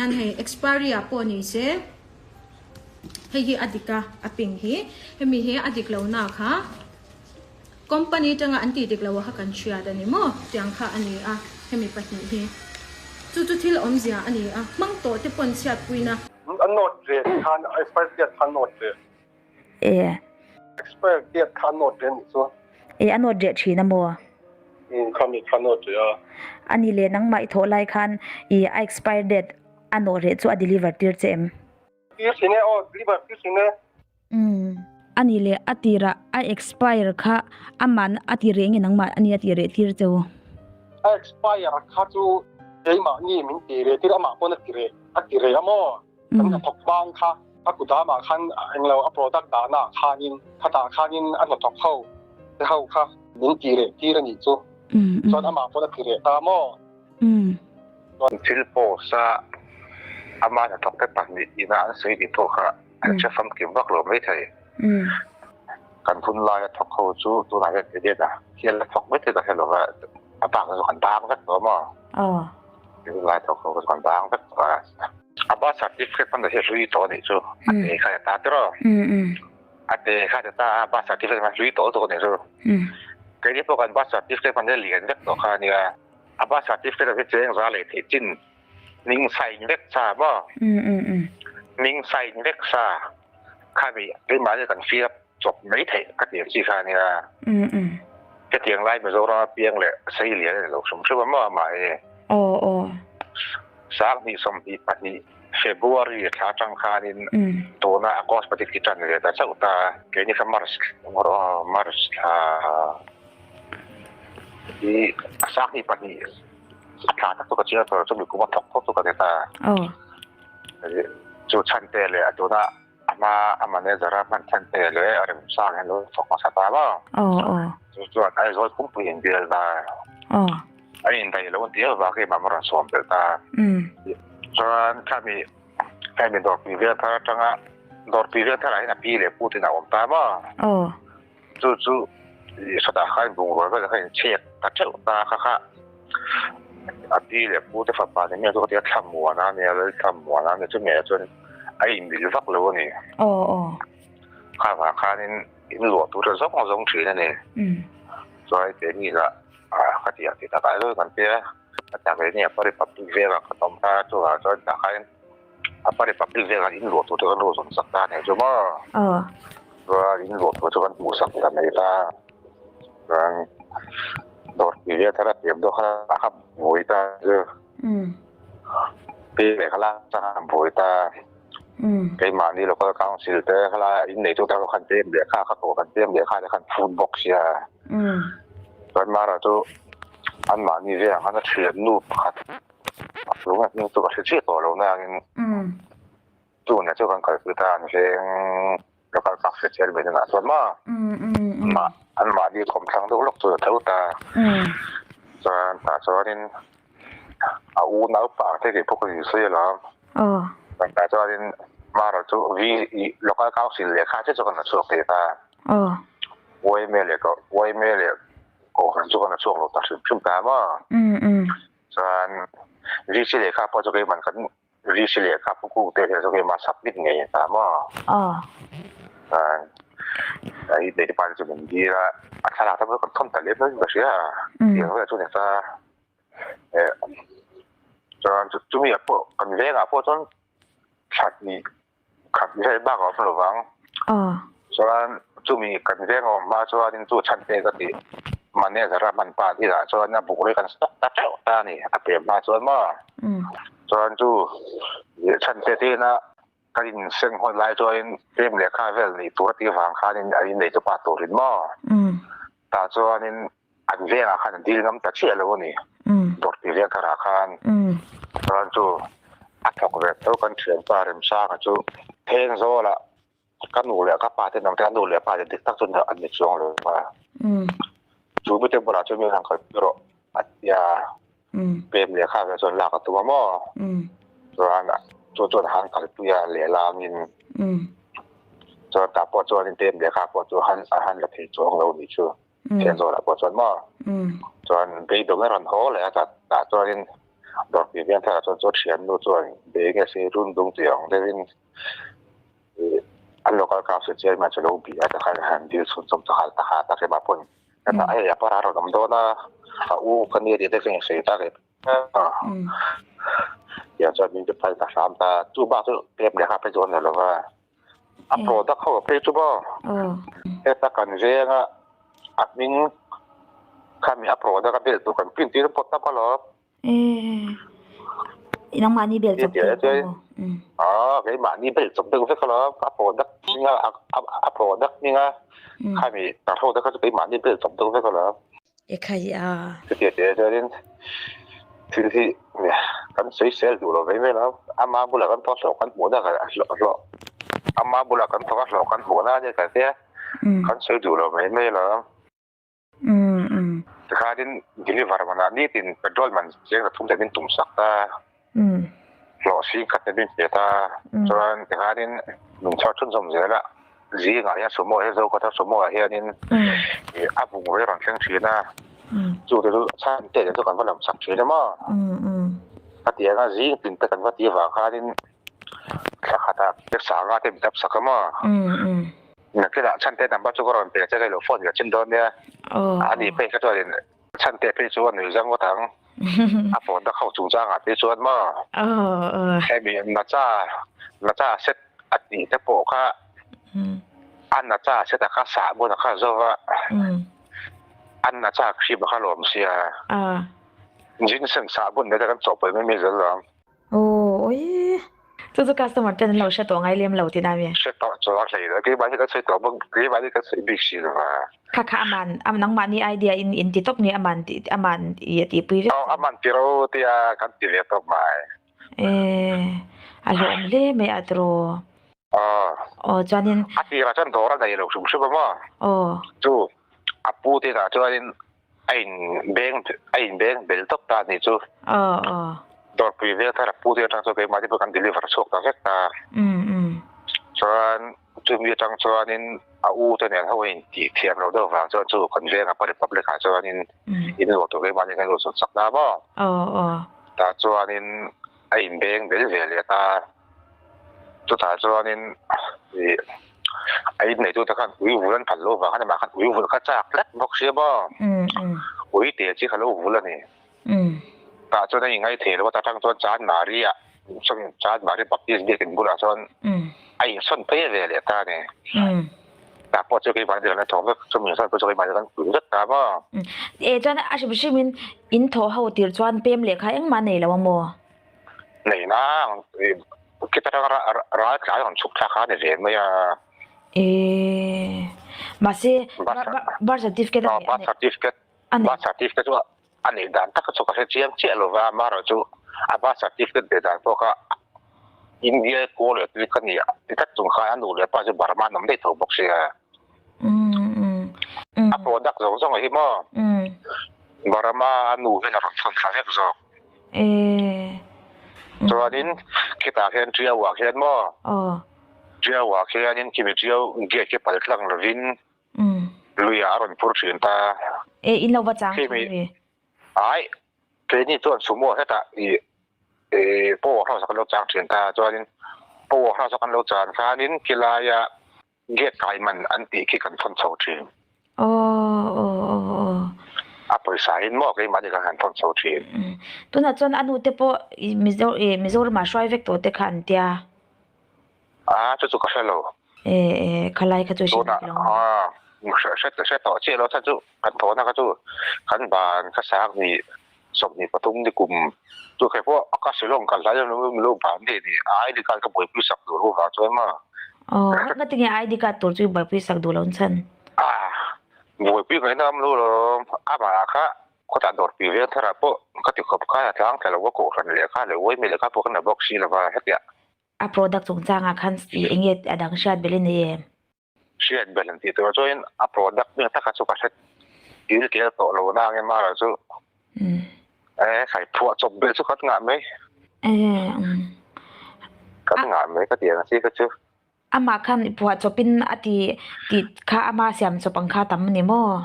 hian hei expiry ah pawh ni se hei hi a dik a a ping hi hemi hi a dik lohna kha company tanga an tih dik loh kha kan hriat a ni maw tiang kha a ni a hemi pahnih hi chu chu thil awmzia a ni a hmang tawh te pawn chhiatpuina. A note ve khan expiry date kha note ve. E. Expire date kha a note reh nih chu. E a note reh thin a maw? Umm kha mi kha note reh a. A ni leh nangmah i thawh lai khan i a expire date a nawh reh chu a deliver tir che em? Tir thin e aw, deliver tir thin e. Umm a ni leh a tirah a expire kha aman a ti reh nge nangmah a ni a ti reh tir che u? A expire kha chu keimahni min ti reh tir amah pawn a ti reh a ti reh a maw? Kan hnathawk bang kha a kudamah khan englo a product dahna ah khanin khatah khanin a hnathawk ho te ho kha min ti reh tir a nih chu. Chuan amah pawn a ti reh ta maw? Chuan thil post a ama hnathawk te pahnih ina an sawi tih pawh kha an hre famkim vak lo maithei. Kan hun laia thawk ho chu tunah hian edit a hial a thawk mai thei ta hre lova a bak chu kan bang vek tawh maw? Hun lai thawk ho chu kan bang vek tawh a. A birth certificate hman hi a hlui tawh a nih chu a te kha ta tiraw? A te kha ta a birth certificate hman hlui tawh lutuk a nih chu. Keini pawh kan birth certificate hman hi a lian vek tawh kha a nia. A birth certificate hi cheng za leh theih chin hming sign vek sa maw? Hming sign vek sa. Khami keimah hi kan fill up chawp mai theih ka tih ang chi kha a nia. Hetiang lai Mizoram a piang leh sei lian a ni lo hrim hrim a maw amah hi. Sanghnih 22 February thla atang khanin tuna August pahnih khi tan ve ta chauh ta. Keini kha March March thla hi sanghnih pahnih a thla tak chu ka chiang tawh lo chumi kum a thawk thawk chu ka ni ta. Chu chhan te leh a tuna a hma a manager a hman chhan te leh a remchang hian lo thawk hmasa ta maw? Chu chuan Aizawl pumpui in bial ta. A indaih lo an ti avang hi mah a rawn sawm belh ta. Chuan khami khami dawrpui vel thar atanga dawrpui vel tharah hian a pi leh pu ten a awm ta maw? Chu chu sawtah khan bungrua vel kha inchhek ta teuh ta kha kha a pi leh pu te fapa ni miah chu ka ti a thlamuan a nia lal thlamuan a nia chumi ah chuan a inmil vak lo a ni. Kha vang khanin in luah tur te zawng zawng thin a ni. Chuan keini lah ka ti ang tih takah erawh kan tia a tak leh ni a pari public velah ka tawm ta chuvang chuan tah khan A pa Republic velah in luah tur chu kan ruahzawm sak ta nih chu maw? Chuan in luah tur chu kan hmuh sak ta mai ta. Chuan dawr tih vel thar a pian dawh kha a kha buai ta chu. Pi leh kha la a buai ta. Keimahni local council te kha la in neitu te khan pem leh kha kha tawh kan pem leh kha te khan phut bawk sia. Chuan mara chu anmahni velah khan a thiannu pakhat Lunga hming chu ka hre chiah tawh lo nangin tuna chu kan kalpui ta an veng local council chairman inah chuan maw mah anmahni khawmthlang deuh lawk chu a tho ta chuan tah chuanin a unaupa te tih pawh ka insawi alawm tah chuanin mara chu v local council lehkha che chu kan la chhuak thei ta yma leh yma leh kohhran chu kan la chhuak lo ta hrim hrim ta maw. Chuan VC lehkha pawh chu keimah kan VC lehkha pu kuk te hian chu keimah submit ngei a ta maw? Chuan hei lei pa chu min dil a, a thlalak te pawh kan thawn ta lem lo in ka hria a, tiang vel chu ni ta. Chuan chumi ah pawh kan vengah pawh chuan thla hnih khat vel bak a awm lo vang. Chuan chumi kan veng a awm hma chuanin chu chhan te ka tih manager a hman pa tih ah chuan a buk rei kan stock ta teuh ta a ni a pem hma chuan maw. Chuan chu chhan te te ina kan in seng hawn lai chuanin pem lehkha vel neih tur a tih vang khanin a innei chu pa turin maw. Tah chuanin an vengah khan an dil ngam ta chiah lo a ni. Dawrpui veng tharah khan chuan chu a thawk ve tho kan thianpa Remsanga chu Phengzawla ka nu leh ka pa te nang te ka nu leh pa te dik tak chu an ni chuang lo va. Chu mite bulah chuan min han kalpui rawh a ti a, pem lehkha ve chuan lak a tum a maw? Chuan chu chuan a han kalpui a lehlangin chuan tah pawh chuanin pem lehkha pawh chu a han la thei chuang lo nih chu. Thian zawlah pawh chuan maw chuan beidawng a rawn haw leh a tah chuanin Dawrpui veng thar ah chuan chu a thiannu chuan be nge se run dung tih ang deuhin ih an local council chairman chu lo bih a takhan han dil chhun chawm chahal ta ha tak ema pawn hetah hei a para rawn awm dawn a a u ka nia tih te ka insawi tak e tiang chuan min pe phal ta hram ta chu bak chu pep leh kha phei chu a ni lova a product ho a phei chu maw heta kan venga a hming khami a product a bel tur kan print tir pawt tap alawm. E nangmahni bel chawp deuh vek maw? Aw keimahni bel chawp deuh vek alawm a product hminga a product hminga khami tar ho te kha chu keimahni bel chawp deuh vek alawm. E khai a. Chutia tih chuanin thil hi kan sawisel duh lo ve mai lo. Ama bulah kan thawk a hlawh kan hmuhna hlawh ama bulah kan thawk a hlawh kan hmuhna a nia kan tia kan sawi duh lo mai mai lo. Tikhanin deliver manah nitin petrol man cheng pathum te min tum sak ta. Hlawh sing khat te min pe ta. Chuan tikhanin lungchhar chhunzawm zel a. Zingah hian sumo hi zo kawt a sumo ah hianin a bungrui a rawn thleng thin a, chu te chu chhan te chu kan va lam chak thin em aw. A ti anga zing tin te kan va ti avang khanin thla khatah te sanga te min dap sak em aw. Nakinah chhan te number chu ka rawn pe che lo phone ka chin dawn nia. A ni phei kha chuanin chhan te phei chu a nui zang ngawt ang. A phone te kho chungchangah te chuan maw hemi nacha nacha set a tih te pawh kha a nacha set a kha sah bun a kha zo va an nacha khrim a kha lawm sia ginseng sah bun te kan chawhpawlh mai mai zel lo. Aw oi chu chu customer ten an lo hre tawh ngai lem lo tih na mi? Hre tawh chuang hlei lo keimah hi kan sawi tawh bawk keimah hi kan sawi bik si lo a. Kha kha aman nangmahni idea in in ti tawp nge aman tih aman i a tihpui vek Aw aman ti ro tia kan ti ve tawp mai. E a hlawm hle mai a tiraw. Aw. Aw chuanin. A tirah chuan dawr a nei lo hrim hrim a maw. Aw. Chu a pu te inah chuanin a in beng a in beng bel tawp ta anih chu. Aw aw. Dawrpui vel thar a pu te atang chuan keimah te pawh kan deliver chhuak ta vek ta. Um um. Chuan chumi atang chuanin a u te nen ho a in tih thiam loh deuh vang chuan chu kan veng a Republic ah chuanin in luah tur keimah nen kan luah chhuak chak ta maw. Aw aw. Tah chuanin a in beng bel ve leh ta. Chutah chuanin ih a inneitute khan ui vul an phal loh vang a ni mah khan ui vul kha chak tlat bawk sia maw? Ui te chi kha lo vul a ni. Tah chuan a ingai thei lo a, ta tang chuan Chanmari ah Chanmari Baptist biakin bulah chuan a insawn phei ve leh ta a ni. Tah pawh chu keimah ni kan la thawk vek, chumi insawn pawh chu keimah ni kan pui vek ta maw? E chuan a hrim hrimin in thawh ho tir chuan pem lehkha engmah nei lo a maw? Nei nang kita tang ral tlai rawn chhuk thlak kha a ni ve mai a. E mahse birth certificate a birth certificate birth certificate chu a neih dan tak chu ka hre chiang chiah lo va amaherawhchu a birth certificate ve dan pawh kha India kawl leh tui ka ni ti tlat chung khan a nu leh pa chu Burma an awm daih tho bawk sia. A product zawng zawng hi maw Burma a nu hian a rawn thawn thla vek zawk. Chuanin khitah khian Tiauah khian maw? Tiauah khianin khimi Tiau gate khi pal tlang lovin luiah a rawn phur thin ta. E in lo va chang thin mi? Ai, keini chuan sumo hetah i power house ah kan lo chang thin ta. Chuanin power house ah kan lo chan khanin khilaia Gate kai man an tih khi kan thawn chho thin. Aw aw aw aw. A pawisa in maw keimahni kan han thawn chho thin. Tunah chuan a nute pawh i Mizo i Mizoramah hruai vek tawh te kha an tia. A chu chu ka hre lo. E e khalai kha chu hre bik lo. Tunah a hre hre tawh chiah lo kha chu kan thawhna kha chu kan ban kha sang hnih 23 ni kum chu kei pawh a ka Shillong kal hlai lo lo ban ni ni a ID card ka buaipui sak duh lo vang chuan maw. Aw nga tinge ID card tur chu i buaipui sak duh lo chan. Ah buaipui ngaihna awm lo lo amah kha khawtah dawrpui veng tharah pawh ka ti khawp khan a tlang thla lo a kohhran lehkha leh uaimi lehkha pawh kan la bawk si lova hetiah. A product chungchangah khan eng nge a dang hriat belh i nei em? Hriat belh an tih tur chuan a product hming taka chu ka hre kil kel tawh lo na ang emaw chu e khai phuah chawp belh chu kan ngah mai kan ngah mai ka ti ang chi kha chu. Amah khan phuah chawpin a ti tih kha ama siam chawp ang kha tam a ni maw?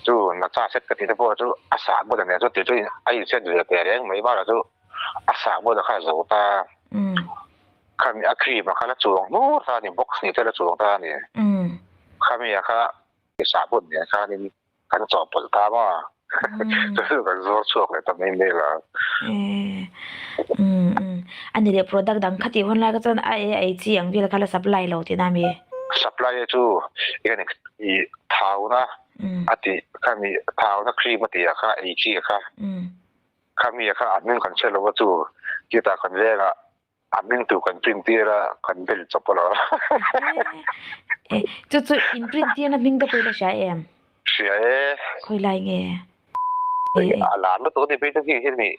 Chu na cha set ka ti te pawh chu a sah bawt a nia chu ti chu a in set ve teh reng mai bakah chu a sah bawt a kha a zo ta. Khami a cream a kha la chuang hnur ta a ni box ni te la chuang ta a ni. Khami a kha sah bawt nen khanin kan chawhpawlh ta maw chu chu kan zuar chhuak leh ta mai mai la. A ni leh product dang kha tih hun lai kha chuan a ei ei chi ang vel kha la supply lo tihna mi? Supply chu eng i thauna a tih khami thauna cream a tih ah kha ei chi kha khami kha a hming kan hre lo a chu chutah kan vengah A hming tu kan print tir a, kan bel chawp alawm. E, chu chu in print tirna hming te pawh i la hria em? Hria e. Khawi lai nge? A lar lutuk a ni phei chu khi hemi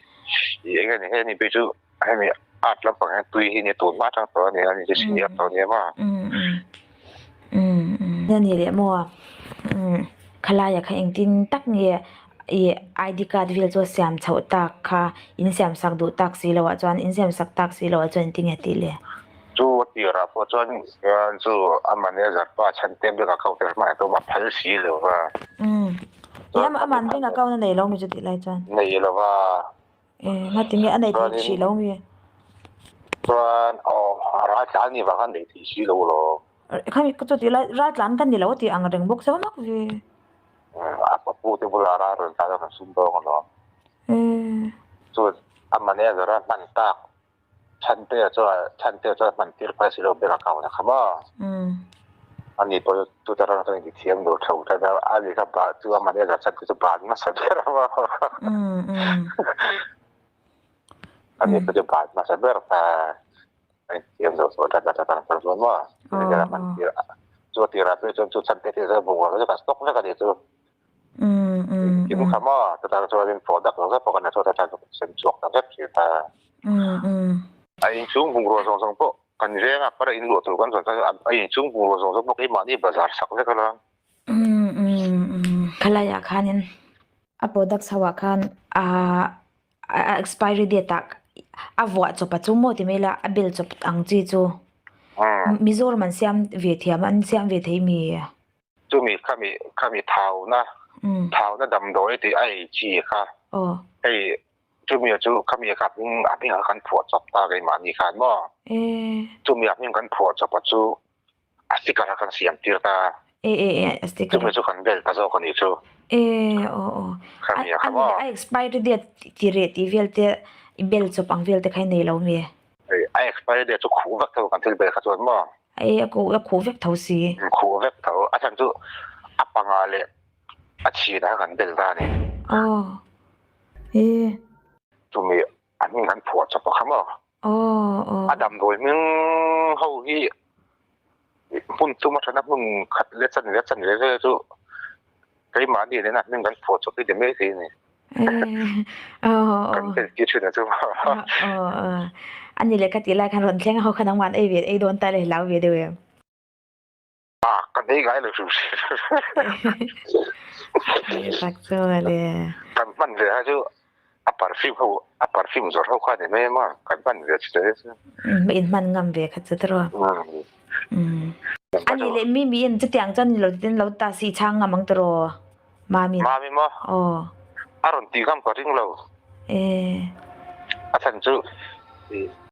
i eng nge ni hemi phei chu hemi art lampang hian tui hi nia tun hma atang tawh a nia ani chu senior tawh a nia maw. A ni leh maw? Khalaia kha engtin tak nge ih ID card vel chu a siam chhoh tak kha in siam sak duh tak si loh ah chuan in siam sak tak si loh ah chuan engtin nge tih le? Chu a tirah pawh chuan chu a manager pa chhan te bank account te hmai ah chuan a phal si lo va. Umm aman bank account a nei lo mi chu tih lai chuan? Nei lo va. E ngati nge a nei thei si lo mi? Chuan aw a ral tlan ni vang a nei thei si lo lo. Khami ka chu tih lai ral tlan ka ni lo tih ang reng bawk se mak ve. A pu te bulah ral rawn tlan a rawn sum dawng alawm. Chuan a manager a hman tak Chhantea chuan Chhantea chuan hman tir phai si lo ber a kau na kha maw? Ani pawh chu chuta ram chuan inti thiam lo tho tlat a, ani kha ba chu a manager Chhante chu ban hmasa ber a maw? Ani pawh chu ban hmasa ber ta a inthiam lo tho tlat a chuta ram chuan maw? Manager a hman tir a, chu a tirah phei chuan chu Chhante te chu bungrua chu kan stock vek a ni chu. Engkim kha maw chutah chuanin product zawng zawng pawh kan la chhuat a chuan sem chhuak ta vek thin ta. A inchhung bungrua zawng zawng pawh kan veng a para inluah tur kan zawn chuan a inchhung bungrua zawng zawng pawh keimahni bazar sak vek a la. Khalaiah khanin a product chho ah khan a expiry date ah a vuah chawp a chu maw ti mai ila a bel chawp ang chi chu Mizoram an siam ve thiam an siam ve thei mi? Chumi khami khami thauna thauna damdawi tih a ei chi kha hei chumi chu khami kha hming a hming ah khan phuah chawp ta keimahni khan maw chumi a hming kan phuah chawp a chu a sticker a kan siam tir ta chumi chu kan bel ta zawk a nih chu khami a kha maw a expiry date ti reh tih vel te i bel chawp ang vel te kha i nei lo mi? A expiry date chu khuh vek tho kan thil bel kha chuan maw? Ei a khuh a khuh vek tho si. Khuh vek tho. A chhan chu a panga leh a chhin a kan bel ta a ni. Aw. E. Chumi a hming kan phuah chawp a kha maw? Aw aw. A damdawi hming ho hi hmun tum atana hmun khat leh chan ve chan ve ve chu keimahni nena hming kan phuah chawp hi ti mai thei a ni. Kan bel tir thin a chu. A ni leh ka tih lai khan rawn thleng a ho kha nangmah an ei ve ei dawn ta le hlau ve deuh em. A kan ei ngai lo hrim hrim. Tak chu le. Kan hman ve kha chu a perfume ho a perfume zawrh ho kha ni mai a kan hman ve chu te chu. In hman ngam ve kha chu tiraw. A ni leh mi miin chutiang chuan ni lo tin lo ta si chhang ngam ang tiraw. Mami. Mami maw? Aw. A rawn tih ngam ka ring lo. E. A chhan chu.